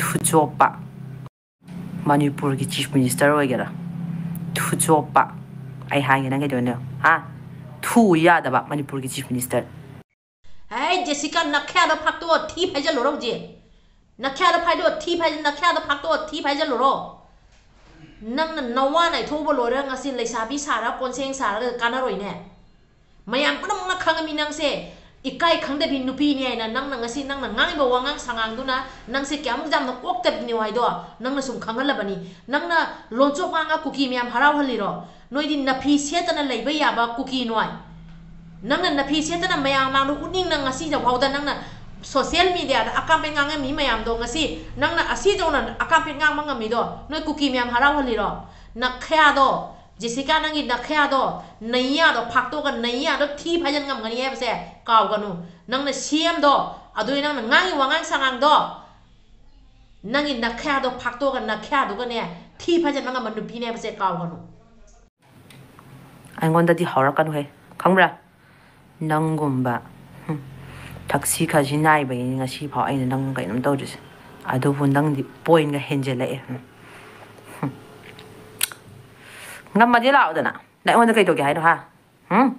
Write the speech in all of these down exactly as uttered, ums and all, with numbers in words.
ꯊꯨꯆꯣꯞꯄ꯫ ꯃꯅꯤꯄꯨꯔꯒꯤ chief minister ꯑꯣꯏꯒꯦꯔꯥ, ꯊꯨꯆꯣꯞꯄ꯫ ꯑꯩ ꯍꯥꯏꯒꯦ, ꯅꯪ ꯀꯩꯗꯧꯅꯣ? ꯍꯥ? ꯊꯨ ꯌꯥꯗꯕ ꯃꯅꯤꯄꯨꯔꯒꯤ ꯆꯤꯐ ꯃꯤꯅꯤꯁꯇꯔ꯫ ꯍꯦ, ꯖꯦꯁꯤꯀꯥ, ꯅꯈ꯭ꯌꯥꯗꯣ ꯐꯥꯛꯇꯣꯛꯑꯣ, ꯊꯤ ꯐꯥꯏꯖꯜꯂꯨꯔꯣ ꯍꯧꯖꯤꯛ꯫ ꯅꯈ꯭ꯌꯥꯗꯣ ꯐꯥꯏꯗꯣꯛꯑꯣ, ꯊꯤ ꯐꯥꯏ-, ꯅꯈ꯭ꯌꯥꯗꯣ ꯐꯥꯛꯇꯣꯛꯑꯣ, ꯊꯤ ꯐꯥꯏꯖꯜꯂꯨꯔꯣ꯫ ꯅꯪꯅ ꯅꯋꯥ ꯅꯥꯏꯊꯣꯛꯎꯕ ꯂꯣꯏꯔꯒ ꯉꯁꯤ ꯂꯩꯁꯥꯕꯤ ꯁꯥꯔꯒ, ꯀꯣꯟꯁꯦꯡ ꯁꯥꯔꯒ ꯀꯥꯟꯅꯔꯣꯏꯅꯦ꯫ ꯃꯌꯥꯝ ꯄꯨꯝꯅꯃꯛꯅ ꯈꯪꯉꯝꯃꯤ ꯅꯪꯁꯦ ꯏꯀꯥꯏ ꯈꯪꯗꯕꯤ ꯅꯨꯄꯤꯅꯤ ꯍꯥꯏꯅ꯫ ꯅꯪꯅ ꯉꯁꯤ ꯅꯪꯅ ꯉꯥꯡꯉꯤꯕ ꯋꯥꯉꯥꯡ ꯁꯉꯥꯡꯗꯨꯅ ꯅꯪꯁꯦ ꯀꯌꯥꯃꯨꯛ ꯌꯥꯝꯅ ꯀꯣꯛꯇꯕꯤꯅꯣ ꯍꯥꯏꯗꯣ ꯅꯪꯅ ꯁꯨꯝ ꯈꯪꯍꯜꯂꯕꯅꯤ꯫ ꯅꯪꯅ ꯂꯣꯟꯆꯣꯛ ꯉꯥꯡꯉ ꯀꯨꯀꯤ ꯃꯌꯥꯝ ꯍꯔꯥꯎꯍꯜꯂꯤꯔꯣ? ꯅꯣꯏꯗꯤ ꯅꯐꯤ ꯁꯦꯠꯇꯅ ꯂꯩꯕ ꯌꯥꯕ ꯀꯨꯀꯤ ꯅꯣꯏ꯫ ꯅꯪꯅ ꯅꯐꯤ ꯁꯦꯠꯇꯅ ꯃꯌꯥꯝ ꯃꯥꯡꯗ ꯎꯠꯅꯤꯡꯅ ꯉꯁꯤꯗ ꯐꯥꯎꯗ ꯅꯪꯅ ꯁꯣꯁꯤꯌꯦꯜ ꯃꯤꯗꯤꯌꯥꯗ ꯑꯀꯥꯝꯄꯦꯠ ꯉꯥꯡꯉꯝꯃꯤ ꯃꯌꯥꯝꯗꯣ ꯉꯁꯤ ꯅꯪꯅ ꯑꯁꯤꯗꯧꯅ ꯑꯀꯥꯝꯄꯦꯠ ꯉꯥꯡꯕ ꯉꯝꯃꯤꯗꯣ ꯅꯣꯏ ꯀꯨꯀꯤ ꯃꯌꯥꯝ ꯍꯔꯥꯎꯍꯜꯂꯤꯔꯣ? ꯅꯈꯌꯥꯗꯣ, ꯖꯦꯁꯤꯀꯥ, ꯅꯪꯒꯤ ꯅꯈꯌꯥꯗꯣ, ꯅꯩꯌꯥꯗꯣ ꯐꯥꯛꯇꯣꯛꯑꯒ ꯅꯩꯌꯥꯗꯣ ꯊꯤ ꯐꯥꯏꯖꯟ ꯉꯝꯒꯅꯤ ꯍꯥꯏꯕꯁꯦ ꯀꯥꯎꯒꯅꯨ꯫ ꯅꯪꯅ ꯁꯤ ꯑꯦꯝꯗꯣ, ꯑꯗꯨꯒꯤ ꯅꯪꯅ ꯉꯥꯡꯉꯤ ꯋꯥꯉꯥꯡ ꯁꯉꯥꯡꯗꯣ, ꯅꯪꯒꯤ ꯅꯈꯌꯥꯗꯣ ꯐꯥꯛꯇꯣꯛꯑꯒ ꯅꯈꯌꯥꯗꯨꯒꯅꯦ ꯊꯤ ꯐꯥꯏꯖꯟꯕ ꯉꯝꯕ ꯅꯨꯄꯤꯅꯦ ꯍꯥꯏꯕꯁꯦ ꯀꯥꯎꯒꯅꯨ꯫ ꯑꯩꯉꯣꯟꯗꯗꯤ ꯍꯧꯔꯛꯀꯅꯨꯍꯦ, ꯈꯪꯕ꯭ꯔꯥ? ꯅꯪꯒꯨꯝꯕ, ꯍꯨꯝ, ꯊꯛꯁꯤ ꯈꯥꯁꯤ ꯅꯥꯏꯕꯒꯤꯅꯤ ꯉꯁꯤꯐꯥꯎ ꯑꯩꯅ ꯅꯪ ꯀꯩꯅꯣꯝ ꯇꯧꯗ꯭ꯔꯤꯁꯦ꯫ ꯑꯗꯨꯕꯨ ꯅꯪꯗꯤ ꯄꯣꯏꯟꯒ ꯍꯦꯟꯖꯜꯂꯛꯑꯦ꯫ ꯍꯨꯝ, ꯍꯨꯝ꯫ ꯉꯝꯃꯗꯤ ꯂꯥꯛꯑꯣꯗꯅ꯫ ꯅꯪ ꯑꯩꯉꯣꯟꯗ ꯀꯩ ꯇꯧꯒꯦ ꯍꯥꯏꯅꯣ, ꯍꯥ? ꯍꯨꯝ?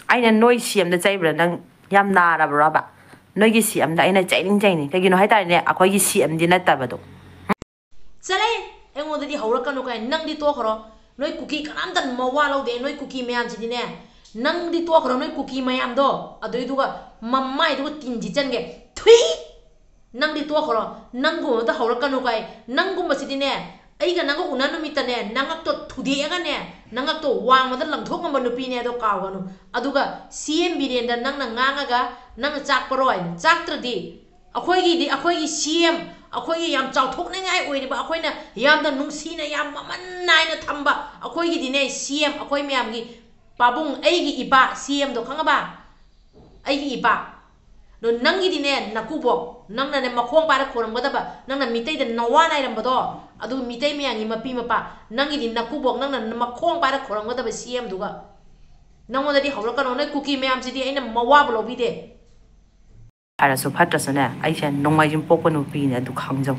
ꯑꯩꯅ ꯅꯣꯏ ꯁꯤ ꯑꯦꯝꯗ ꯆꯩꯕ꯭ꯔꯥ? ꯅꯪ ꯌꯥꯝ ꯅꯥꯔꯕ꯭ꯔꯕ? ꯅꯣꯏꯒꯤ ꯁꯤ ꯑꯦꯝꯗ ꯑꯩꯅ ꯆꯩꯅꯤꯡ ꯆꯩꯅꯤꯡ꯫ ꯀꯩꯒꯤꯅꯣ ꯍꯥꯏ ꯇꯥꯔꯗꯤꯅꯦ, ꯑꯩꯈꯣꯏꯒꯤ ꯁꯤ ꯑꯦꯝꯗꯤ ꯅꯠꯇꯕꯗꯣ꯫ ꯆꯠꯂꯦ! ꯑꯩꯉꯣꯟꯗꯗꯤ ꯍꯧꯔꯛꯀꯅꯨ ꯀꯥꯏ꯫ ꯅꯪꯗꯤ ꯇꯣꯛꯈ꯭ꯔꯣ꯫ ꯅꯣꯏ ꯀꯨꯀꯤ ꯀꯅꯥꯝꯇ ꯃꯋꯥ ꯂꯧꯗꯦ꯫ ꯅꯣꯏ ꯀꯨꯀꯤ ꯃꯌꯥꯝꯁꯤꯗꯤꯅꯦ, ꯅꯪꯗꯤ ꯇꯣꯛꯈ꯭ꯔꯣ꯫ ꯅꯣꯏ ꯀꯨꯀꯤ ꯃꯌꯥꯝꯗꯣ, ꯑꯗꯨꯏꯗꯨꯒ ꯃꯃꯥꯏꯗꯨꯒ ꯇꯤꯟ ꯁꯤꯠꯆꯟꯒꯦ꯫ ꯊꯨꯏ! ꯅꯪꯗꯤ ꯇꯣꯛꯈ꯭ꯔꯣ꯫ ꯅꯪꯒꯨꯝꯕꯗ ꯍꯧꯔꯛꯀꯅꯨ ꯀꯥꯏ꯫ ꯅꯪꯒꯨꯝꯕꯁꯤꯗꯤꯅꯦ, ꯑꯩꯒ ꯅꯪꯒ ꯎꯅ ꯅꯨꯃꯤꯠꯇꯅꯦ, ꯅꯉꯛꯇꯣ ꯊꯨꯗꯦꯛꯑꯒꯅꯦ, ꯅꯉꯛꯇꯣ ꯋꯥꯡꯃꯗ ꯂꯪꯊꯣꯛ ꯉꯝꯕ ꯅꯨꯄꯤꯅꯦ, ꯑꯗꯣ ꯀꯥꯎꯒꯅꯨ꯫ ꯑꯗꯨꯒ ꯁꯤ ꯑꯦꯝ ꯕꯤꯔꯦꯟꯗ ꯅꯪꯅ ꯉꯥꯡꯉꯒ ꯅꯪꯅ ꯆꯥꯛꯄꯔꯣꯏ꯫ ꯆꯥꯛꯇ꯭ꯔꯗꯤ ꯑꯩꯈꯣꯏꯒꯤꯗꯤ, ꯑꯩꯈꯣꯏꯒꯤ ꯁꯤ ꯑꯦꯝ, ꯑꯩꯈꯣꯏꯒꯤ ꯌꯥꯝ ꯆꯥꯎꯊꯣꯛꯅꯤꯡꯉꯥꯏ ꯑꯣꯏꯔꯤꯕ, ꯑꯩꯈꯣꯏꯅ ꯌꯥꯝꯅ ꯅꯨꯡꯁꯤꯅ, ꯌꯥꯝ ꯃꯃꯜ ꯅꯥꯏꯅ ꯊꯝꯕ ꯑꯩꯈꯣꯏꯒꯤꯗꯤꯅꯦ, ꯁꯤ ꯑꯦꯝ, ꯑꯩꯈꯣꯏ ꯃꯌꯥꯝꯒꯤ ꯄꯥꯕꯨꯡ, ꯑꯩꯒꯤ ꯏꯄꯥ, ꯁꯤ ꯑꯦꯝꯗꯣ ꯈꯪꯉꯕ? ꯑꯩꯒꯤ ꯏꯄꯥ꯫ ꯑꯗꯣ ꯅꯪꯒꯤꯗꯤꯅꯦ, ꯅꯀꯨꯕꯣꯛ, ꯅꯪꯅꯅꯦ ꯃꯈꯣꯡ ꯄꯥꯏꯔ ꯈꯣꯏꯔꯝꯒꯗꯕ, ꯅꯪꯅ ꯃꯤꯇꯩꯗ ꯅꯋꯥ ꯅꯥꯏꯔꯝꯕꯗꯣ, ꯑꯗꯨ ꯃꯤꯇꯩ ꯃꯌꯥꯝꯒꯤ ꯃꯄꯤ ꯃꯄꯥ, ꯅꯪꯒꯤꯗꯤ ꯅꯀꯨꯕꯣꯛ, ꯅꯪꯅ ꯃꯈꯣꯡ ꯄꯥꯏꯔ ꯈꯣꯏꯔꯝꯒꯗꯕ ꯁꯤ ꯑꯦꯝꯗꯨꯒ꯫ ꯅꯪꯉꯣꯟꯗꯗꯤ ꯍꯧꯔꯛꯀꯅꯣ, ꯅꯣꯏ ꯀꯨꯀꯤ ꯃꯌꯥꯝꯁꯤꯗꯤ ꯑꯩꯅ ꯃꯋꯥꯕꯨ ꯂꯧꯕꯤꯗꯦ꯫ ꯐꯔꯁꯨ ꯐꯠꯇ꯭ꯔꯁꯨꯅꯦ, ꯑꯩꯁꯦ ꯅꯣꯡꯃꯥꯏꯖꯤꯡ ꯄꯣꯛꯄ ꯅꯨꯄꯤꯅꯦ, ꯑꯗꯨ ꯈꯪꯖꯧ꯫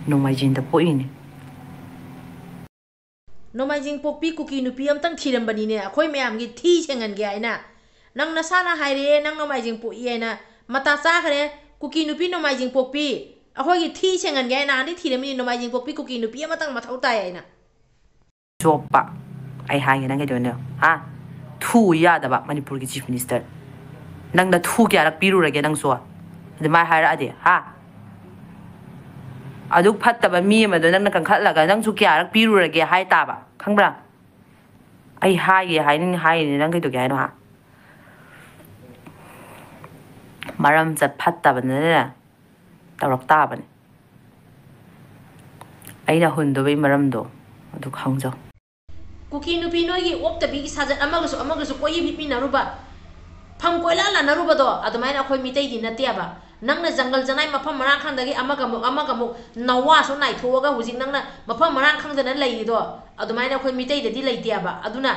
ꯅꯣꯡꯃꯥꯏꯖꯤꯡꯗ ꯄꯣꯛꯏꯅꯦ꯫ ꯅꯣꯡꯃꯥꯏꯖꯤꯡ ꯄꯣꯛꯄꯤ ꯀꯨꯀꯤ ꯅꯨꯄꯤ ꯑꯝꯇꯪ ꯊꯤꯔꯝꯕꯅꯤꯅꯦ, ꯑꯩꯈꯣꯏ ꯃꯌꯥꯝꯒꯤ ꯊꯤ ꯁꯦꯡꯍꯟꯒꯦ ꯍꯥꯏꯅ꯫ ꯅꯪ ꯅꯁꯥꯅ ꯍꯥꯏꯔꯛꯑꯦ, ꯅꯪ ꯅꯣꯡꯃꯥꯏꯖꯤꯡ ꯄꯣꯛꯏ ꯍꯥꯏꯅ꯫ ꯃꯇꯥ ꯆꯥꯈ꯭ꯔꯦ꯫ ꯀꯨꯀꯤ ꯅꯨꯄꯤ ꯅꯣꯡꯃꯥꯏꯖꯤꯡ ꯄꯣꯛꯄꯤ, ꯑꯩꯈꯣꯏꯒꯤ ꯊꯤ ꯁꯦꯡꯍꯟꯒꯦ ꯍꯥꯏꯅ ꯅꯍꯥꯟꯗꯩ ꯊꯤꯔꯝꯃꯤꯅꯤ꯫ ꯅꯣꯡꯃꯥꯏꯖꯤꯡ ꯄꯣꯛꯄꯤ ꯀꯨꯀꯤ ꯅꯨꯄꯤ ꯑꯃꯇꯪ ꯃꯊꯧ ꯇꯥꯏ ꯍꯥꯏꯅ꯫ ꯆꯣꯞꯄ꯫ ꯑꯩ ꯍꯥꯏꯒꯦ ꯅꯪ ꯀꯩꯗꯧꯅꯣ? ꯍꯥ? ꯊꯨ ꯌꯥꯗꯕ ꯃꯅꯤꯄꯨꯔꯒꯤ ꯆꯤꯐ ꯃꯤꯅꯤꯁꯇꯔ꯫ ꯅꯪꯅ ꯊꯨ ꯀꯌꯥꯔꯛ ꯄꯤꯔꯨꯔꯒꯦ ꯅꯪꯁꯨ? ꯑꯗꯨꯃꯥꯏꯅ ꯍꯥꯏꯔꯛꯑꯗꯤ, ꯍꯥ? ꯑꯗꯨꯛ ꯐꯠꯇꯕ ꯃꯤ ꯑꯃꯗꯣ ꯅꯪꯅ ꯀꯟꯈꯠꯂꯒ ꯅꯪꯁꯨ ꯀꯌꯥꯔꯛ ꯄꯤꯔꯨꯔꯒꯦ ꯍꯥꯏ ꯇꯥꯕ, ꯈꯪꯕ꯭ꯔꯥ? ꯑꯩ ꯍꯥꯏꯒꯦ ꯍꯥꯏꯅꯤꯡ ꯍꯥꯏꯔꯤꯅꯦ, ꯅꯪ ꯀꯩꯗꯧꯒꯦ ꯍꯥꯏꯅꯣ, ꯍꯥ? ꯃꯔꯝ ꯆꯠ ꯐꯠꯇꯕꯅꯤꯅꯅꯦ, ꯇꯧꯔꯛ ꯇꯥꯕꯅꯤ꯫ ꯑꯩꯅ ꯍꯨꯟꯗꯕꯩ ꯃꯔꯝꯗꯣ ꯑꯗꯨ ꯈꯪꯖꯧ꯫ ꯀꯨꯀꯤ ꯅꯨꯄꯤ ꯅꯣꯏꯒꯤ ꯑꯣꯛꯇꯕꯤꯒꯤ ꯁꯥꯖꯠ, ꯑꯃꯒꯁꯨ ꯑꯃꯒꯁꯨ ꯀꯣꯏꯍꯤꯞ ꯍꯤꯞꯃꯤꯟꯅꯔꯨꯕ, ꯐꯝ ꯀꯣꯏꯂꯥ ꯂꯥꯟꯅꯔꯨꯕꯗꯣ ꯑꯗꯨꯃꯥꯏꯅ ꯑꯩꯈꯣꯏ ꯃꯤꯇꯩꯗꯤ ꯅꯠꯇꯦꯕ꯫ ꯅꯪꯅ ꯖꯪꯒꯜ ꯖꯅꯥꯏ ꯃꯐꯝ ꯃꯔꯥꯡ ꯈꯪꯗꯒꯤ ꯑꯃꯒ ꯑꯃꯨꯛ, ꯑꯃꯒ ꯑꯃꯨꯛ ꯅꯋꯥꯁꯨ ꯅꯥꯏꯊꯣꯛꯑꯒ ꯍꯧꯖꯤꯛ ꯅꯪꯅ ꯃꯐꯝ ꯃꯔꯥꯡ ꯈꯪꯗꯅ ꯂꯩꯔꯤꯗꯣ, ꯑꯗꯨꯃꯥꯏꯅ ꯑꯩꯈꯣꯏ ꯃꯤꯇꯩꯗꯗꯤ ꯂꯩꯇꯦꯕ꯫ ꯑꯗꯨꯅ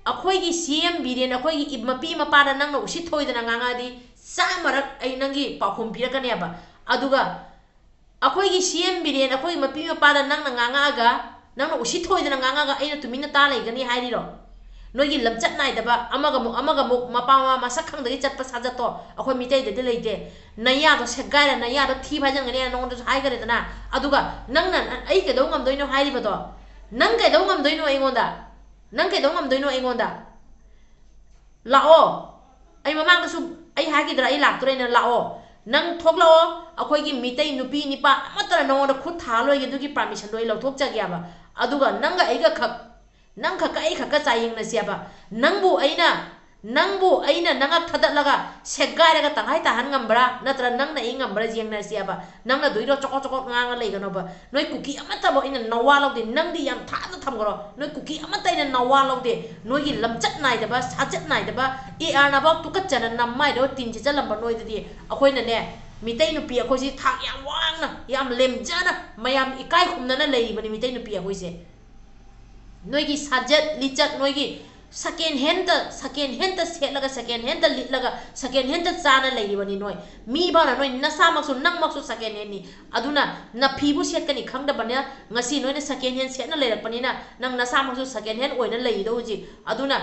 ꯑꯩꯈꯣꯏꯒꯤ ꯁꯤ ꯑꯦꯝ ꯕꯤꯔꯦꯟ, ꯑꯩꯈꯣꯏꯒꯤ ꯏ-, ꯃꯄꯤ ꯃꯄꯥꯗ ꯅꯪꯅ ꯎꯁꯤꯠ ꯊꯑꯣꯏꯗꯅ ꯉꯥꯡꯉꯛꯑꯗꯤ ꯆꯥꯝꯃꯔꯛ ꯑꯩ ꯅꯪꯒꯤ ꯄꯥꯎꯈꯨꯝ ꯄꯤꯔꯛꯀꯅꯦꯕ꯫ ꯑꯗꯨꯒ ꯑꯩꯈꯣꯏꯒꯤ ꯁꯤ ꯑꯦꯝ ꯕꯤꯔꯦꯟ, ꯑꯩꯈꯣꯏꯒꯤ ꯃꯄꯤ ꯃꯄꯥꯗ ꯅꯪꯅ ꯉꯥꯡꯉꯛꯑꯒ, ꯅꯪꯅ ꯎꯁꯤꯠ ꯊꯑꯣꯏꯗꯅ ꯉꯥꯡꯉꯒ ꯑꯩꯅ ꯇꯨꯃꯤꯟꯅ ꯇꯥ ꯂꯩꯒꯅꯤ ꯍꯥꯏꯔꯤꯔꯣ? ꯅꯣꯏꯒꯤ ꯂꯝꯆꯠ ꯅꯥꯏꯗꯕ, ꯑꯃꯒ ꯑꯃꯨꯛ, ꯑꯃꯒ ꯑꯃꯨꯛ ꯃꯄꯥ ꯃꯃꯥ ꯃꯁꯛ ꯈꯪꯗꯒꯩ ꯆꯠꯄ ꯁꯥꯖꯠꯇꯣ ꯑꯩꯈꯣꯏ ꯃꯤꯇꯩꯗꯗꯤ ꯂꯩꯇꯦ꯫ ꯅꯌꯥꯗꯣ ꯁꯦꯒꯥꯏꯔ ꯅꯌꯥꯗꯣ ꯊꯤ ꯐꯥꯏꯖꯟꯒꯅꯤ ꯍꯥꯏꯅ ꯅꯉꯣꯟꯗꯁꯨ ꯍꯥꯏꯈꯔꯦꯗꯅ꯫ ꯑꯗꯨꯒ ꯅꯪꯅ, "ꯑꯩ ꯀꯩꯗꯧ ꯉꯝꯗꯣꯏꯅꯣ?" ꯍꯥꯏꯔꯤꯕꯗꯣ, ꯅꯪ ꯀꯩꯗꯧ ꯉꯝꯗꯣꯏꯅꯣ ꯑꯩꯉꯣꯟꯗ? ꯅꯪ ꯀꯩꯗꯧ ꯉꯝꯗꯣꯏꯅꯣ ꯑꯩꯉꯣꯟꯗ? ꯂꯥꯛꯑꯣ꯫ ꯑꯩ ꯃꯃꯥꯡꯗꯁꯨ ꯑꯩ ꯍꯥꯏꯈꯤꯗ꯭ꯔꯥ, ꯑꯩ ꯂꯥꯛꯇꯣꯔꯦꯅ? ꯂꯥꯛꯑꯣ꯫ ꯅꯪ ꯊꯣꯛꯂꯛꯑꯣ꯫ ꯑꯩꯈꯣꯏꯒꯤ ꯃꯤꯇꯩ ꯅꯨꯄꯤ ꯅꯤꯄꯥ ꯑꯃꯠꯇꯅ ꯅꯉꯣꯟꯗ ꯈꯨꯠ ꯊꯥ ꯂꯣꯏꯒꯦ, ꯑꯗꯨꯒꯤ ꯄꯥꯔꯃꯤꯁꯟꯗꯣ ꯑꯩ ꯂꯧꯊꯣꯛꯆꯒꯦꯕ꯫ ꯑꯗꯨꯒ ꯅꯪꯒ ꯑꯩꯒ ꯈꯛ, ꯅꯪ ꯈꯛꯀ ꯑꯩ ꯈꯛꯀ ꯆꯥꯌꯦꯡꯅꯁꯦꯕ꯫ ꯅꯪꯕꯨ ꯑꯩꯅ, ꯅꯪꯕꯨ ꯑꯩꯅ ꯅꯉꯛ ꯊꯗꯠꯂꯒ ꯁꯦꯒꯥꯏꯔꯒ ꯇꯪꯈꯥꯏ ꯇꯥꯍꯟ ꯉꯝꯕ꯭ꯔꯥ? ꯅꯠꯇ꯭ꯔ ꯅꯪꯅ ꯑꯩ ꯉꯝꯕ꯭ꯔꯥ ꯌꯦꯡꯅꯁꯦꯕ꯫ ꯅꯪꯅ ꯑꯗꯨꯏꯔꯣ ꯆꯣꯀꯣꯠ ꯆꯣꯀꯣꯠ ꯉꯥꯡꯉ ꯂꯩꯒꯅꯣꯕ꯫ ꯅꯣꯏ ꯀꯨꯀꯤ ꯑꯃꯠꯇꯕꯨ ꯑꯩꯅ ꯅꯋꯥ ꯂꯧꯗꯦ꯫ ꯅꯪꯗꯤ ꯌꯥꯝ ꯊꯥꯖ ꯊꯝꯈ꯭ꯔꯣ꯫ ꯅꯣꯏ ꯀꯨꯀꯤ ꯑꯃꯠꯇ ꯑꯩꯅ ꯅꯋꯥ ꯂꯧꯗꯦ꯫ ꯅꯣꯏꯒꯤ ꯂꯝꯆꯠ ꯅꯥꯏꯗꯕ, ꯁꯥꯖꯠ ꯅꯥꯏꯗꯕ, ꯑꯦ ꯑꯥꯔ ꯅꯕꯥꯎ ꯇꯨꯀꯠꯆꯅ ꯅꯝꯃꯥꯏꯗꯣ ꯇꯤꯟ ꯁꯤꯠꯆꯜꯂꯝꯕ ꯅꯣꯏꯗꯗꯤ ꯑꯩꯈꯣꯏꯅꯅꯦ, ꯃꯤꯇꯩ ꯅꯨꯄꯤ ꯑꯩꯈꯣꯏꯁꯤ ꯊꯥꯛ ꯌꯥꯝ ꯋꯥꯡꯅ, ꯌꯥꯝ ꯂꯦꯝꯖꯅ, ꯃꯌꯥꯝ ꯏꯀꯥꯏ ꯈꯨꯝꯅꯅ ꯂꯩꯔꯤꯕꯅꯤ ꯃꯤꯇꯩ ꯅꯨꯄꯤ ꯑꯩꯈꯣꯏꯁꯦ꯫ ꯅꯣꯏꯒꯤ ꯁꯥꯖꯠ ꯂꯤꯆꯠ, ꯅꯣꯏꯒꯤ Second handꯇ, second handꯇ ꯁꯦꯠꯂꯒ, second handꯇ ꯂꯤꯠꯂꯒ, second handꯇ ꯆꯥꯅ ꯂꯩꯔꯤꯕꯅꯤ ꯅꯣꯏ꯫ ꯃꯤ ꯐꯥꯎꯅ ꯅꯣꯏ ꯅꯁꯥꯃꯛꯁꯨ, ꯅꯪꯃꯛꯁꯨ second handꯅꯤ꯫ ꯑꯗꯨꯅ ꯅꯐꯤꯕꯨ ꯁꯦꯠꯀꯅꯤ ꯈꯪꯗꯕꯅꯤꯅ ꯉꯁꯤ ꯅꯣꯏꯅ second hand ꯁꯦꯠꯅ ꯂꯩꯔꯛꯄꯅꯤꯅ ꯅꯪ ꯅꯁꯥꯃꯛꯁꯨ second hand ꯑꯣꯏꯅ ꯂꯩꯔꯤꯗꯣ ꯍꯧꯖꯤꯛ꯫ ꯑꯗꯨꯅ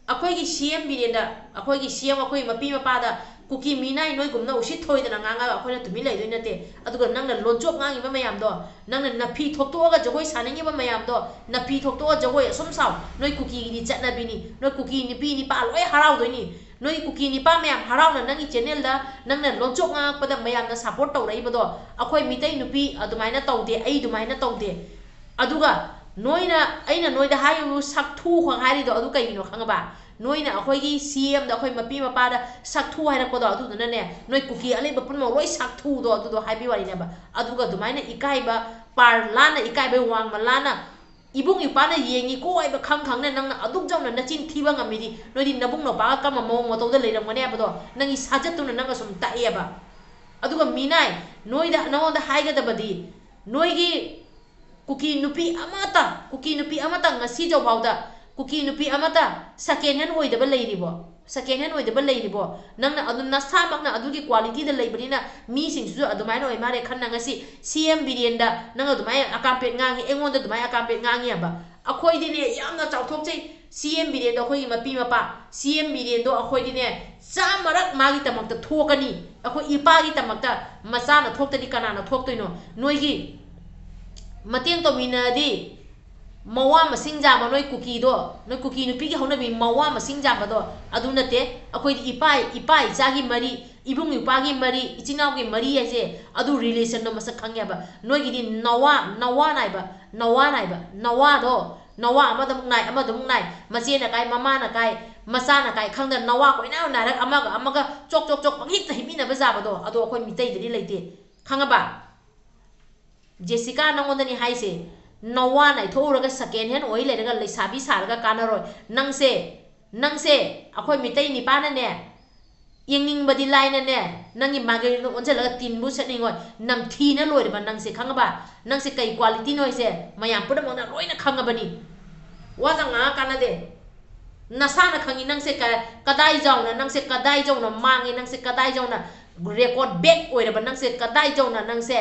ꯑꯩꯈꯣꯏꯒꯤ ꯁꯤ ꯑꯦꯝ ꯕꯤꯔꯦꯟꯗ, ꯑꯩꯈꯣꯏꯒꯤ ꯁꯤ ꯑꯦꯝ, ꯑꯩꯈꯣꯏ ꯃꯄꯤ ꯃꯄꯥꯗ ꯀꯨꯀꯤ ꯃꯤꯅꯥꯏ ꯅꯣꯏꯒꯨꯝꯅ ꯎꯁꯤꯠ ꯊꯑꯣꯏꯗꯅ ꯉꯥꯡꯉꯒ ꯑꯩꯈꯣꯏꯅ ꯇꯨꯃꯤꯟ ꯂꯩꯗꯣꯏ ꯅꯠꯇꯦ꯫ ꯑꯗꯨꯒ ꯅꯪꯅ ꯂꯣꯟꯆꯣꯞ ꯉꯥꯡꯉꯤꯕ ꯃꯌꯥꯝꯗꯣ, ꯅꯪꯅ ꯅꯐꯤ ꯊꯣꯛꯇꯣꯛꯑꯒ ꯖꯒꯣꯏ ꯁꯥꯅꯤꯡꯉꯤꯕ ꯃꯌꯥꯝꯗꯣ, ꯅꯐꯤ ꯊꯣꯛꯇꯣꯛꯑ ꯖꯒꯣꯏ ꯑꯁꯨꯝ ꯁꯥꯎ꯫ ꯅꯣꯏ ꯀꯨꯀꯤꯒꯤꯗꯤ ꯆꯠꯅꯕꯤꯅꯤ꯫ ꯅꯣꯏ ꯀꯨꯀꯤ ꯅꯨꯄꯤ ꯅꯤꯄꯥ ꯂꯣꯏ ꯍꯔꯥꯎꯗꯣꯏꯅꯤ꯫ ꯅꯣꯏ ꯀꯨꯀꯤ ꯅꯤꯄꯥ ꯃꯌꯥꯝ ꯍꯔꯥꯎꯅ ꯅꯪꯒꯤ ꯆꯦꯅꯦꯜꯗ ꯅꯪꯅ ꯂꯣꯟꯆꯣꯞ ꯉꯥꯡꯉꯛꯄꯗ ꯃꯌꯥꯝꯅ ꯁꯞꯄꯣꯔꯠ ꯇꯧꯔꯛꯏꯕꯗꯣ, ꯑꯩꯈꯣꯏ ꯃꯤꯇꯩ ꯅꯨꯄꯤ ꯑꯗꯨꯃꯥꯏꯅ ꯇꯧꯗꯦ, ꯑꯩ ꯑꯗꯨꯃꯥꯏꯅ ꯇꯧꯗꯦ꯫ ꯑꯗꯨꯒ ꯅꯣꯏꯅ, ꯑꯩꯅ ꯅꯣꯏꯗ ꯍꯥꯏꯔꯤꯕ ꯁꯛꯊꯨ ꯈꯛ ꯍꯥꯏꯔꯤꯗꯣ ꯑꯗꯨ ꯀꯩꯒꯤꯅꯣ ꯈꯪꯉꯕ? ꯅꯣꯏꯅ ꯑꯩꯈꯣꯏꯒꯤ ꯁꯤ ꯑꯦꯝꯗ ꯑꯩꯈꯣꯏ ꯃꯄꯤ ꯃꯄꯥꯗ ꯁꯛꯊꯨ ꯍꯥꯏꯔꯛꯄꯗꯣ, ꯑꯗꯨꯗꯨꯅꯅꯦ, ꯅꯣꯏ ꯀꯨꯀꯤ ꯑꯂꯩꯕ ꯄꯨꯝꯅꯃꯛ ꯂꯣꯏ ꯁꯛꯊꯨꯗꯣ, ꯑꯗꯨꯗꯣ ꯍꯥꯏꯕꯤ ꯋꯥꯔꯤꯅꯦꯕ꯫ ꯑꯗꯨꯒ ꯑꯗꯨꯃꯥꯏꯅ ꯏꯀꯥꯏꯕ ꯄꯥꯔ ꯂꯥꯟꯅ, ꯏꯀꯥꯏꯕꯩ ꯋꯥꯡꯃ ꯂꯥꯟꯅ, ꯏꯕꯨꯡ ꯏꯄꯥꯅ ꯌꯦꯡꯉꯤꯀꯣ ꯍꯥꯏꯕ ꯈꯪ ꯈꯪꯅ ꯅꯪꯅ ꯑꯗꯨꯛ ꯆꯥꯎꯅ ꯅꯆꯤꯟ ꯊꯤꯕ ꯉꯝꯃꯤꯗꯤ, ꯅꯣꯏꯗꯤ ꯅꯕꯨꯡ ꯅꯄꯥꯒ ꯀꯔꯝꯕ ꯃꯑꯣꯡ ꯃꯇꯧꯗ ꯂꯩꯔꯝꯒꯅꯤ ꯍꯥꯏꯕꯗꯣ ꯅꯪꯒꯤ ꯁꯥꯖꯠꯇꯨꯅ ꯅꯪ ꯑꯁꯨꯝ ꯇꯥꯛꯑꯦꯕ꯫ ꯑꯗꯨꯒ ꯃꯤꯅꯥꯏ, ꯅꯣꯏꯗ, ꯅꯉꯣꯟꯗ ꯍꯥꯏꯒꯗꯕꯗꯤ, ꯅꯣꯏꯒꯤ ꯀꯨꯀꯤ ꯅꯨꯄꯤ ꯑꯃꯠꯇ, ꯀꯨꯀꯤ ꯅꯨꯄꯤ ꯑꯃꯠꯇ ꯉꯁꯤ ꯐꯥꯎꯗ, ꯀꯨꯀꯤ ꯅꯨꯄꯤ ꯑꯃꯠꯇ second hand ꯑꯣꯏꯗꯕ ꯂꯩꯔꯤꯕꯣ? Second hand ꯑꯣꯏꯗꯕ ꯂꯩꯔꯤꯕꯣ? ꯅꯪꯅ ꯑꯗꯨꯝ ꯅꯁꯥꯃꯛꯅ ꯑꯗꯨꯒꯤ qualityꯗ ꯂꯩꯕꯅꯤꯅ ꯃꯤꯁꯤꯡꯁꯤꯁꯨ ꯑꯗꯨꯃꯥꯏꯅ ꯑꯣꯏ ꯃꯥꯜꯂꯦ ꯈꯟꯅ ꯉꯁꯤ ꯁꯤ ꯑꯦꯝ ꯕꯤꯔꯦꯟꯗ ꯅꯪ ꯑꯗꯨꯃꯥꯏꯅ ꯑꯀꯥꯝꯄꯦꯠ ꯉꯥꯡꯉꯤ, ꯑꯩꯉꯣꯟꯗ ꯑꯗꯨꯃꯥꯏꯅ ꯑꯀꯥꯝꯄꯦꯠ ꯉꯥꯡꯉꯤ ꯍꯥꯏꯕ꯫ ꯑꯩꯈꯣꯏꯗꯤꯅꯦ ꯌꯥꯝꯅ ꯆꯥꯎꯊꯣꯛꯆꯩ꯫ ꯁꯤ ꯑꯦꯝ ꯕꯤꯔꯦꯟꯗꯣ ꯑꯩꯈꯣꯏꯒꯤ ꯃꯄꯤ ꯃꯄꯥ, ꯁꯤ ꯑꯦꯝ ꯕꯤꯔꯦꯟꯗꯣ ꯑꯩꯈꯣꯏꯗꯤꯅꯦ ꯆꯥꯝꯃꯔꯛ ꯃꯥꯒꯤꯗꯃꯛꯇ ꯊꯣꯛꯀꯅꯤ꯫ ꯑꯩꯈꯣꯏ ꯏꯄꯥꯒꯤꯗꯃꯛꯇ ꯃꯆꯥꯅ ꯊꯣꯛꯇꯗꯤ ꯀꯅꯥꯅ ꯊꯣꯛꯇꯣꯏꯅꯣ? ꯅꯣꯏꯒꯤ ꯃꯇꯦꯡ ꯇꯧꯃꯤꯟꯅꯔꯗꯤ ꯃꯋꯥ ꯃꯁꯤꯡ ꯌꯥꯝꯕ ꯅꯣꯏ ꯀꯨꯀꯤꯗꯣ, ꯅꯣꯏ ꯀꯨꯀꯤ ꯅꯨꯄꯤꯒꯤ ꯍꯧꯅꯕꯤ ꯃꯋꯥ ꯃꯁꯤꯡ ꯌꯥꯝꯕꯗꯣ ꯑꯗꯨ ꯅꯠꯇꯦ꯫ ꯑꯩꯈꯣꯏꯗꯤ ꯏꯄꯥ, ꯏꯄꯥ ꯏꯆꯥꯒꯤ ꯃꯔꯤ, ꯏꯕꯨꯡ ꯏꯄ꯭ꯋꯥꯒꯤ ꯃꯔꯤ, ꯏꯆꯤꯟ ꯏꯅꯥꯎꯒꯤ ꯃꯔꯤ ꯍꯥꯏꯁꯦ ꯑꯗꯨ relationꯗꯣ ꯃꯁꯛ ꯈꯪꯉꯦꯕ꯫ ꯅꯣꯏꯒꯤꯗꯤ ꯅꯋꯥ, ꯅꯋꯥ ꯅꯥꯏꯕ, ꯅꯋꯥ ꯅꯥꯏꯕ, ꯅꯋꯥꯗꯣ, ꯅꯋꯥ ꯑꯃꯗꯃꯨꯛ ꯅꯥꯏ, ꯑꯃꯗꯃꯨꯛ ꯅꯥꯏ, ꯃꯆꯦꯅ ꯀꯥꯏ, ꯃꯃꯥꯅ ꯀꯥꯏ, ꯃꯆꯥꯅ ꯀꯥꯏ ꯈꯪꯗꯅ ꯅꯋꯥ ꯀꯣꯏꯅꯥꯏ ꯅꯥꯏꯔꯒ ꯑꯃꯒ ꯑꯃꯒ ꯆꯣꯛ ꯆꯣꯛ ꯆꯣꯛ ꯄꯪꯍꯤꯛꯇ ꯍꯤꯛꯃꯤꯟꯅꯕ ꯌꯥꯕꯗꯣ ꯑꯗꯣ ꯑꯩꯈꯣꯏ ꯃꯤꯇꯩꯗꯗꯤ ꯂꯩꯇꯦ꯫ ꯈꯪꯉꯕ? ꯖꯦꯁꯤꯀꯥ, ꯅꯪꯉꯣꯟꯗꯅꯤ ꯍꯥꯏꯁꯦ, ꯅꯋꯥ ꯅꯥꯏꯊꯣꯛꯎꯔꯒ second hand ꯑꯣꯏ ꯂꯩꯔꯒ ꯂꯩꯁꯥꯕꯤ ꯁꯥꯔꯒ ꯀꯥꯟꯅꯔꯣꯏ꯫ ꯅꯪꯁꯦ, ꯅꯪꯁꯦ ꯑꯩꯈꯣꯏ ꯃꯤꯇꯩ ꯅꯤꯄꯥꯅꯅꯦ, ꯌꯦꯡꯅꯤꯡꯕꯗꯤ ꯂꯥꯏꯅꯅꯦ, ꯅꯪꯒꯤ ꯃꯥꯏꯀꯩꯗ ꯑꯣꯟꯁꯤꯜꯂꯒ ꯇꯤꯟꯕꯨ ꯁꯦꯠꯅꯤꯡꯉꯣꯏ꯫ ꯅꯝꯊꯤꯅ ꯂꯣꯏꯔꯕ ꯅꯪꯁꯦ, ꯈꯪꯉꯕ? ꯅꯪꯁꯦ ꯀꯩ qualityꯅꯣ ꯍꯥꯏꯁꯦ ꯃꯌꯥꯝ ꯄꯨꯝꯅꯃꯛꯅ ꯂꯣꯏꯅ ꯈꯪꯉꯕꯅꯤ꯫ ꯋꯥ ꯌꯥꯝ ꯉꯥꯡꯉ ꯀꯥꯟꯅꯗꯦ꯫ ꯅꯁꯥꯅ ꯈꯪꯉꯤ ꯅꯪꯁꯦ ꯀ-, ꯀꯗꯥꯏ ꯖꯥꯎꯅ, ꯅꯪꯁꯦ ꯀꯗꯥꯏ ꯖꯥꯎꯅ ꯃꯥꯡꯉꯤ, ꯅꯪꯁꯦ ꯀꯗꯥꯏ ꯖꯥꯎꯅ record back ꯑꯣꯏꯔꯕ, ꯅꯪꯁꯦ ꯀꯗꯥꯏ ꯖꯥꯎꯅ ꯅꯪꯁꯦ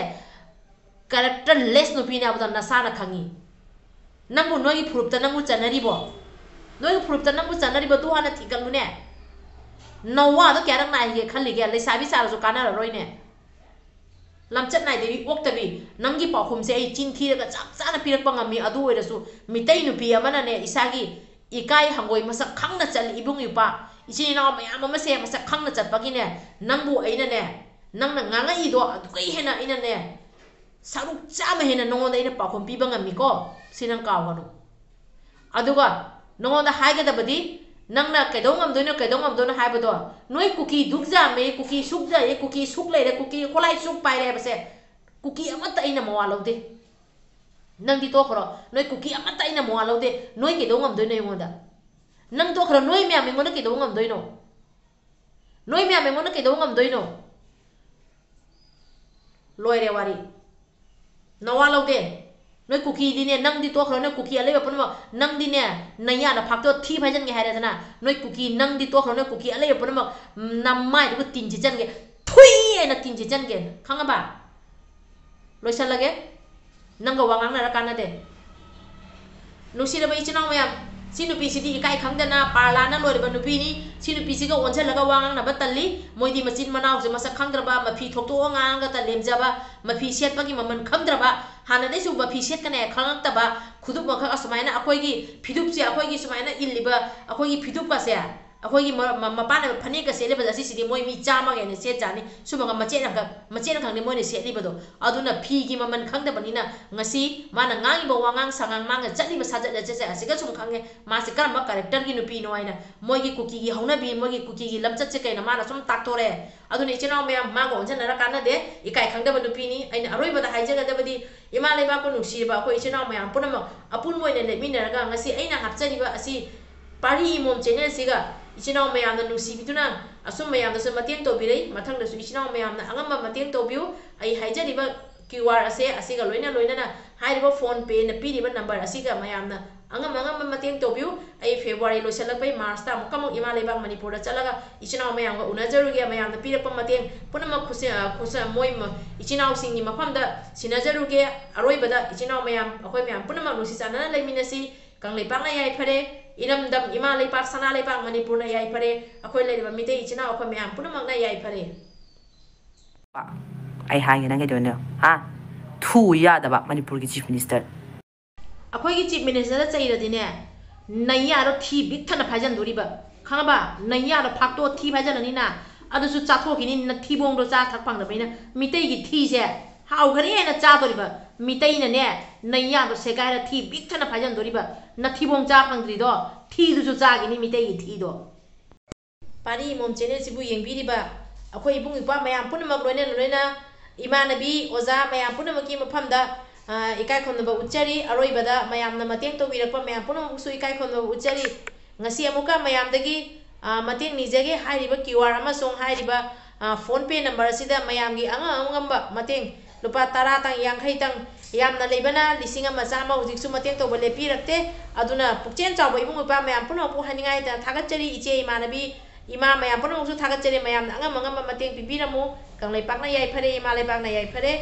characterless ꯅꯨꯄꯤꯅꯦ ꯍꯥꯏꯕꯗꯣ ꯅꯁꯥꯅ ꯈꯪꯉꯤ꯫ ꯅꯪꯕꯨ ꯅꯣꯏꯒꯤ ꯐꯨꯔꯨꯞꯇ ꯅꯪꯕꯨ ꯆꯟꯅꯔꯤꯕꯣ? ꯅꯣꯏꯒꯤ ꯐꯨꯔꯨꯞꯇ ꯅꯪꯕꯨ ꯆꯟꯅꯔꯤꯕꯗꯨ ꯍꯥꯟꯅ ꯊꯤꯒꯠꯂꯨꯅꯦ꯫ ꯅꯋꯥꯗꯣ ꯀꯌꯥꯔꯛ ꯅꯥꯏꯒꯦ ꯈꯜꯂꯤꯒꯦ? ꯂꯩꯁꯥꯕꯤ ꯁꯥꯔꯁꯨ ꯀꯥꯟꯅꯔꯔꯣꯏꯅꯦ꯫ ꯂꯝꯆꯠ ꯅꯥꯏꯗꯕꯤ ꯑꯣꯛꯇꯕꯤ꯫ ꯅꯪꯒꯤ ꯄꯥꯎꯈꯨꯝꯁꯦ ꯑꯩ ꯆꯤꯟ ꯊꯤꯔꯒ ꯆꯞ ꯆꯥꯅ ꯄꯤꯔꯛꯄ ꯉꯝꯃꯤ꯫ ꯑꯗꯨ ꯑꯣꯏꯔꯁꯨ ꯃꯤꯇꯩ ꯅꯨꯄꯤ ꯑꯃꯅꯅꯦ, ꯏꯁꯥꯒꯤ ꯏꯀꯥꯏ ꯍꯪꯒꯣꯏ ꯃꯁꯛ ꯈꯪꯅ ꯆꯠꯂꯤ ꯏꯕꯨꯡ ꯏꯄ꯭ꯋꯥ꯫ ꯏꯆꯤꯟ ꯏꯅꯥꯎ ꯃꯌꯥꯝ ꯑꯃꯁꯦ ꯃꯁꯛ ꯈꯪꯅ ꯆꯠꯄꯒꯤꯅꯦ, ꯅꯪꯕꯨ ꯑꯩꯅꯅꯦ, ꯅꯪꯅ ꯉꯥꯡꯉꯛꯏꯗꯣ ꯑꯗꯨꯒꯩ ꯍꯦꯟꯅ ꯑꯩꯅꯅꯦ, ꯁꯔꯨꯛ ꯆꯥꯝꯃ ꯍꯦꯟꯅ ꯅꯉꯣꯟꯗ ꯑꯩꯅ ꯄꯥꯎꯈꯨꯝ ꯄꯤꯕ ꯉꯝꯃꯤꯀꯣ꯫ ꯁꯤ ꯅꯪ ꯀꯥꯎꯒꯅꯨ꯫ ꯑꯗꯨꯒ ꯅꯉꯣꯟꯗ ꯍꯥꯏꯒꯗꯕꯗꯤ, ꯅꯪꯅ ꯀꯩꯗꯧ ꯉꯝꯗꯣꯏꯅꯣ, ꯀꯩꯗꯧ ꯉꯝꯗꯣꯏꯅꯣ ꯍꯥꯏꯕꯗꯣ, ꯅꯣꯏ ꯀꯨꯀꯤ ꯗꯨꯛ ꯌꯥꯝꯃꯦ, ꯀꯨꯀꯤ ꯁꯨꯛ ꯌꯥꯏꯌꯦ, ꯀꯨꯀꯤ ꯁꯨꯛ ꯂꯩꯔꯦ, ꯀꯨꯀꯤ ꯈꯣꯂꯥꯏ ꯁꯨꯛ ꯄꯥꯏꯔꯦ ꯍꯥꯏꯕꯁꯦ, ꯀꯨꯀꯤ ꯑꯃꯠꯇ ꯑꯩꯅ ꯃꯋꯥ ꯂꯧꯗꯦ꯫ ꯅꯪꯗꯤ ꯇꯣꯛꯈ꯭ꯔꯣ, ꯅꯣꯏ ꯀꯨꯀꯤ ꯑꯃꯠꯇ ꯑꯩꯅ ꯃꯋꯥ ꯂꯧꯗꯦ꯫ ꯅꯣꯏ ꯀꯩꯗꯧ ꯉꯝꯗꯣꯏꯅꯣ ꯑꯩꯉꯣꯟꯗ? ꯅꯪ ꯇꯣꯛꯈ꯭ꯔꯣ, ꯅꯣꯏ ꯃꯌꯥꯝ ꯑꯩꯉꯣꯟꯗ ꯀꯩꯗꯧ ꯉꯝꯗꯣꯏꯅꯣ? ꯅꯣꯏ ꯃꯌꯥꯝ ꯑꯩꯉꯣꯟꯗ ꯀꯩꯗꯧ ꯉꯝꯗꯣꯏꯅꯣ? ꯂꯣꯏꯔꯦ ꯋꯥꯔꯤ꯫ ꯅꯋꯥ ꯂꯧꯗꯦ꯫ ꯅꯣꯏ ꯀꯨꯀꯤꯗꯤꯅꯦ, ꯅꯪꯗꯤ ꯇꯣꯛꯈ꯭ꯔꯣ, ꯅꯣꯏ ꯀꯨꯀꯤ ꯑꯂꯩꯕ ꯄꯨꯝꯅꯃꯛ, ꯅꯪꯗꯤꯅꯦ, ꯅꯌꯥꯅ ꯐꯥꯛꯇꯣ ꯊꯤ ꯐꯥꯏꯖꯟꯒꯦ ꯍꯥꯏꯔꯦꯗꯅ, ꯅꯣꯏ ꯀꯨꯀꯤ, ꯅꯪꯗꯤ ꯇꯣꯛꯈ꯭ꯔꯣ, ꯅꯣꯏ ꯀꯨꯀꯤ ꯑꯂꯩꯕ ꯄꯨꯝꯅꯃꯛ, ꯅꯃꯥꯏꯗꯨꯒ ꯇꯤꯟ ꯁꯤꯠꯆꯟꯒꯦ, ꯊꯨꯏ ꯍꯥꯏꯅ ꯇꯤꯟ ꯁꯤꯠꯆꯟꯒꯦ, ꯈꯪꯉꯕ? ꯂꯣꯏꯁꯜꯂꯒꯦ꯫ ꯅꯪꯒ ꯋꯥ ꯉꯥꯡꯅꯔ ꯀꯥꯟꯅꯗꯦ꯫ ꯅꯨꯡꯁꯤꯔꯕ ꯏꯆꯤꯟ ꯏꯅꯥꯎ ꯃꯌꯥꯝ, ꯁꯤ ꯅꯨꯄꯤꯁꯤꯗꯤ ꯏꯀꯥꯏ ꯈꯪꯗꯅ ꯄꯥꯔꯂꯥꯅ ꯂꯣꯏꯔꯕ ꯅꯨꯄꯤꯅꯤ꯫ ꯁꯤ ꯅꯨꯄꯤꯁꯤꯒ ꯑꯣꯟꯁꯤꯜꯂꯒ ꯋꯥ ꯉꯥꯡꯅꯕ ꯇꯜꯂꯤ꯫ ꯃꯣꯏꯗꯤ ꯃꯆꯤꯟ ꯃꯅꯥꯎꯁꯦ ꯃꯁꯛ ꯈꯪꯗ꯭ꯔꯕ, ꯃꯐꯤ ꯊꯣꯛꯇꯣꯛꯑ ꯉꯥꯡꯉꯒ ꯂꯦꯝꯖꯕ, ꯃꯐꯤ ꯁꯦꯠꯄꯒꯤ ꯃꯃꯜ ꯈꯪꯗ꯭ꯔꯕ, ꯍꯥꯟꯅꯗꯩꯁꯨ ꯃꯐꯤ ꯁꯦꯠꯀꯅꯦ ꯈꯪꯉꯛꯇꯕ, ꯈꯨꯗꯨꯞ ꯃꯈꯛ ꯑꯁꯨꯃꯥꯏꯅ ꯑꯩꯈꯣꯏꯒꯤ ꯐꯤꯗꯨꯞꯁꯦ, ꯑꯩꯈꯣꯏꯒꯤ ꯁꯨꯃꯥꯏꯅ ꯏꯜꯂꯤꯕ ꯑꯩꯈꯣꯏꯒꯤ ꯐꯤꯗꯨꯞꯀꯁꯦ, ꯑꯩꯈꯣꯏꯒꯤ ꯃ-, ꯃ-, ꯃꯄꯥꯟꯅꯥꯏꯕ ꯐꯅꯦꯛꯀ ꯁꯦꯠꯂꯤꯕꯁꯦ, ꯑꯁꯤꯁꯤꯗꯤ ꯃꯣꯏ ꯃꯤ ꯆꯥꯝꯃꯒ ꯍꯦꯟꯅ ꯁꯦꯠꯆꯥꯅꯤ꯫ ꯁꯨꯝꯕꯒ ꯃꯆꯦꯠ ꯑꯃꯈꯛ, ꯃꯆꯦꯠ ꯑꯃꯈꯛꯅꯤ ꯃꯣꯏꯅ ꯁꯦꯠꯂꯤꯕꯗꯣ꯫ ꯑꯗꯨꯅ ꯐꯤꯒꯤ ꯃꯃꯜ ꯈꯪꯗꯕꯅꯤꯅ ꯉꯁꯤ ꯃꯥꯅ ꯉꯥꯡꯉꯤꯕ ꯋꯥꯉꯥꯡ ꯁꯉꯥꯡ, ꯃꯥꯅ ꯆꯠꯂꯤꯕ ꯁꯥꯖꯠ ꯂꯆꯠꯁꯦ ꯑꯁꯤꯒ ꯁꯨꯝ ꯈꯪꯉꯦ ꯃꯥꯁꯦ ꯀꯔꯝꯕ characterꯒꯤ ꯅꯨꯄꯤꯅꯣ ꯍꯥꯏꯅ꯫ ꯃꯣꯏꯒꯤ ꯀꯨꯀꯤꯒꯤ ꯍꯧꯅꯕꯤ, ꯃꯣꯏꯒꯤ ꯀꯨꯀꯤꯒꯤ ꯂꯝꯆꯠꯁꯦ ꯀꯩꯅꯣ ꯃꯥꯅ ꯁꯨꯝ ꯇꯥꯛꯊꯣꯔꯛꯑꯦ꯫ ꯑꯗꯨꯅ ꯏꯆꯤꯟ ꯏꯅꯥꯎ ꯃꯌꯥꯝ, ꯃꯥꯒ ꯑꯣꯟꯁꯤꯟꯅꯔ ꯀꯥꯟꯅꯗꯦ, ꯏꯀꯥꯏ ꯈꯪꯗꯕ ꯅꯨꯄꯤꯅꯤ꯫ ꯑꯩꯅ ꯑꯔꯣꯏꯕꯗ ꯍꯥꯏꯖꯒꯗꯕꯗꯤ, ꯏꯃꯥ ꯂꯩꯕꯥꯛꯄꯨ ꯅꯨꯡꯁꯤꯔꯤꯕ ꯑꯩꯈꯣꯏ ꯏꯆꯤꯟ ꯏꯅꯥꯎ ꯃꯌꯥꯝ ꯄꯨꯝꯅꯃꯛ ꯑꯄꯨꯟꯕ ꯑꯣꯏꯅ ꯂꯦꯞꯃꯤꯟꯅꯔꯒ ꯉꯁꯤ ꯑꯩꯅ ꯍꯥꯞꯆꯔꯤꯕ ꯑꯁꯤ ꯄꯥꯔꯤ ꯏꯃꯣꯝ channelꯁꯤꯒ ꯏꯆꯤꯟ ꯏꯅꯥꯎ ꯃꯌꯥꯝꯅ ꯅꯨꯡꯁꯤꯕꯤꯗꯨꯅ ꯑꯁꯨꯝ ꯃꯌꯥꯝꯗꯁꯨ ꯃꯇꯦꯡ ꯇꯧꯕꯤꯔꯛꯏ꯫ ꯃꯊꯪꯗꯁꯨ ꯏꯆꯤꯟ ꯏꯅꯥꯎ ꯃꯌꯥꯝꯅ ꯑꯉꯝꯕ ꯃꯇꯦꯡ ꯇꯧꯕꯤꯌꯨ꯫ ꯑꯩ ꯍꯥꯏꯖꯔꯤꯕ ꯀ꯭ꯌꯨ ꯑꯥꯔ ꯑꯁꯦ, ꯑꯁꯤꯒ ꯂꯣꯏꯅ ꯂꯣꯏꯅꯅ ꯍꯥꯏꯔꯤꯕ PhonePe ꯅ ꯄꯤꯔꯤꯕ number ꯑꯁꯤꯒ ꯃꯌꯥꯝꯅ ꯑꯉꯝ ꯑꯉꯝꯕ ꯃꯇꯦꯡ ꯇꯧꯕꯤꯌꯨ꯫ ꯑꯩ February ꯂꯣꯏꯁꯤꯜꯂꯛꯄꯩ March ꯇ ꯑꯃꯨꯛꯀ ꯑꯃꯨꯛ ꯏꯃꯥ ꯂꯩꯕꯥꯛ ꯃꯅꯤꯄꯨꯔꯗ ꯆꯠꯂꯒ ꯏꯆꯤꯟ ꯏꯅꯥꯎ ꯃꯌꯥꯝꯒ ꯎꯅꯖꯔꯨꯒꯦ, ꯃꯌꯥꯝꯅ ꯄꯤꯔꯛꯄ ꯃꯇꯦꯡ ꯄꯨꯝꯅꯃꯛ ꯈꯨꯠꯁ-, ꯑ, ꯈꯨꯠꯁ-, ꯃꯣꯏ ꯃ-, ꯏꯆꯤꯟ ꯏꯅꯥꯎꯁꯤꯡꯒꯤ ꯃꯐꯝꯗ ꯁꯤꯟꯅꯖꯔꯨꯒꯦ꯫ ꯑꯔꯣꯏꯕꯗ ꯏꯆꯤꯟ ꯏꯅꯥꯎ ꯃꯌꯥꯝ, ꯑꯩꯈꯣꯏ ꯃꯌꯥꯝ ꯄꯨꯝꯅꯃꯛ ꯅꯨꯡꯁꯤ ꯆꯥꯟꯅꯅ ꯂꯩꯃꯤꯟꯅꯁꯤ꯫ ꯀꯪꯂꯩꯄꯥꯛꯅ ꯌꯥꯏꯐꯔꯦ, ꯏꯔꯝꯗꯝ ꯏꯃꯥ ꯂꯩꯄꯥꯛ ꯁꯅꯥ ꯂꯩꯄꯥꯛ ꯃꯅꯤꯄꯨꯔꯅ ꯌꯥꯏꯐꯔꯦ, ꯑꯩꯈꯣꯏ ꯂꯩꯔꯤꯕ ꯃꯤꯇꯩ ꯏꯆꯤꯟ ꯏꯅꯥꯎ ꯑꯩꯈꯣꯏ ꯃꯌꯥꯝ ꯄꯨꯝꯅꯃꯛꯅ ꯌꯥꯏꯐꯔꯦ꯫ ꯑꯩ ꯍꯥꯏꯒꯦ, ꯅꯪ ꯀꯩꯗꯧꯅꯣ? ꯍꯥ? ꯊꯨ ꯌꯥꯗꯕ ꯃꯅꯤꯄꯨꯔꯒꯤ Chief Minister꯫ ꯑꯩꯈꯣꯏꯒꯤ Chief Minister ꯗ ꯆꯩꯔꯗꯤꯅꯦ, ꯅꯩꯌꯥꯗꯣ ꯊꯤ ꯕꯤꯛ ꯊꯟꯅ ꯐꯥꯏꯖꯟꯗꯣꯔꯤꯕ, ꯈꯪꯉꯕ? ꯅꯩꯌꯥꯗꯣ ꯐꯥꯛꯇꯣꯛꯑ ꯊꯤ ꯐꯥꯏꯖꯜꯂꯅꯤꯅ, ꯑꯗꯨꯁꯨ ꯆꯥꯊꯣꯛꯈꯤꯅꯤ, ꯅꯊꯤꯕꯣꯡꯗꯣ ꯆꯥ ꯊꯛ ꯐꯪꯗꯕꯅꯤꯅ꯫ ꯃꯤꯇꯩꯒꯤ ꯊꯤꯁꯦ ꯍꯥꯎꯒꯅꯤ ꯍꯥꯏꯅ ꯆꯥꯗꯣꯔꯤꯕ, ꯃꯤꯇꯩꯅꯅꯦ, ꯅꯩꯌꯥꯗꯣ ꯁꯦꯒꯥꯏꯔ ꯊꯤ ꯕꯤꯛ ꯊꯟꯅ ꯐꯥꯏꯖꯟꯗꯣꯔꯤꯕ, ꯅꯊꯤꯕꯣꯡ ꯆꯥ ꯐꯪꯗ꯭ꯔꯤꯗꯣ, ꯊꯤꯗꯨꯁꯨ ꯆꯥꯈꯤꯅꯤ, ꯃꯤꯇꯩꯒꯤ ꯊꯤꯗꯣ꯫ ꯄꯥꯔꯤ ꯏꯃꯣꯝ channel ꯁꯤꯕꯨ ꯌꯦꯡꯕꯤꯔꯤꯕ ꯑꯩꯈꯣꯏ ꯏꯕꯨꯡ ꯏꯄ꯭ꯋꯥ ꯃꯌꯥꯝ ꯄꯨꯝꯅꯃꯛ, ꯂꯣꯏꯅ ꯂꯣꯏꯅ ꯏꯃꯥꯟꯅꯕꯤ, ꯑꯣꯖꯥ ꯃꯌꯥꯝ ꯄꯨꯝꯅꯃꯛꯀꯤ ꯃꯐꯝꯗ, ꯑ, ꯏꯀꯥꯏ ꯈꯨꯝꯅꯕ ꯎꯠꯆꯔꯤ꯫ ꯑꯔꯣꯏꯕꯗ ꯃꯌꯥꯝꯅ ꯃꯇꯦꯡ ꯇꯧꯕꯤꯔꯛꯄ ꯃꯌꯥꯝ ꯄꯨꯝꯅꯃꯛꯄꯨꯁꯨ ꯏꯀꯥꯏ ꯈꯨꯝꯅꯕ ꯎꯠꯆꯔꯤ꯫ ꯉꯁꯤ ꯑꯃꯨꯛꯀ ꯃꯌꯥꯝꯗꯒꯤ, ꯑ, ꯃꯇꯦꯡ ꯅꯤꯖꯒꯦ꯫ ꯍꯥꯏꯔꯤꯕ ꯀ꯭ꯌꯨ ꯑꯥꯔ ꯑꯃꯁꯨꯡ ꯍꯥꯏꯔꯤꯕ, ꯑ, PhonePe number ꯑꯁꯤꯗ ꯃꯌꯥꯝꯒꯤ ꯑꯉꯝ ꯑꯉꯝꯕ ꯃꯇꯦꯡ, ꯂꯨꯄꯥ ꯇꯔꯥꯇꯪ, ꯌꯥꯡꯈꯩꯇꯪ, ꯌꯥꯝꯅ ꯂꯩꯕꯅ ꯂꯤꯁꯤꯡ ꯑꯃ ꯆꯥꯝꯃ ꯍꯧꯖꯤꯛꯁꯨ ꯃꯇꯦꯡ ꯇꯧꯕ ꯂꯦꯞꯄꯤꯔꯛꯇꯦ꯫ ꯑꯗꯨꯅ ꯄꯨꯛꯆꯦꯜ ꯆꯥꯎꯕ ꯏꯕꯨꯡ ꯏꯄ꯭ꯋꯥ ꯃꯌꯥꯝ ꯄꯨꯝꯅꯃꯛꯄꯨ ꯍꯥꯏꯅꯤꯡꯉꯥꯏꯗ ꯊꯥꯒꯠꯆꯔꯤ꯫ ꯏꯆꯦ ꯏꯃꯥꯟꯅꯕꯤ ꯏꯃꯥ ꯃꯌꯥꯝ ꯄꯨꯝꯅꯃꯛꯁꯨ ꯊꯥꯒꯠꯆꯔꯤ꯫ ꯃꯌꯥꯝꯅ ꯑꯉꯝ ꯑꯉꯝꯕ ꯃꯇꯦꯡ ꯄꯤꯕꯤꯔꯝꯃꯨ꯫ ꯀꯪꯂꯩꯄꯥꯛꯅ ꯌꯥꯏꯐꯔꯦ, ꯏꯃꯥ ꯂꯩꯕꯥꯛꯅ ꯌꯥꯏꯐꯔꯦ꯫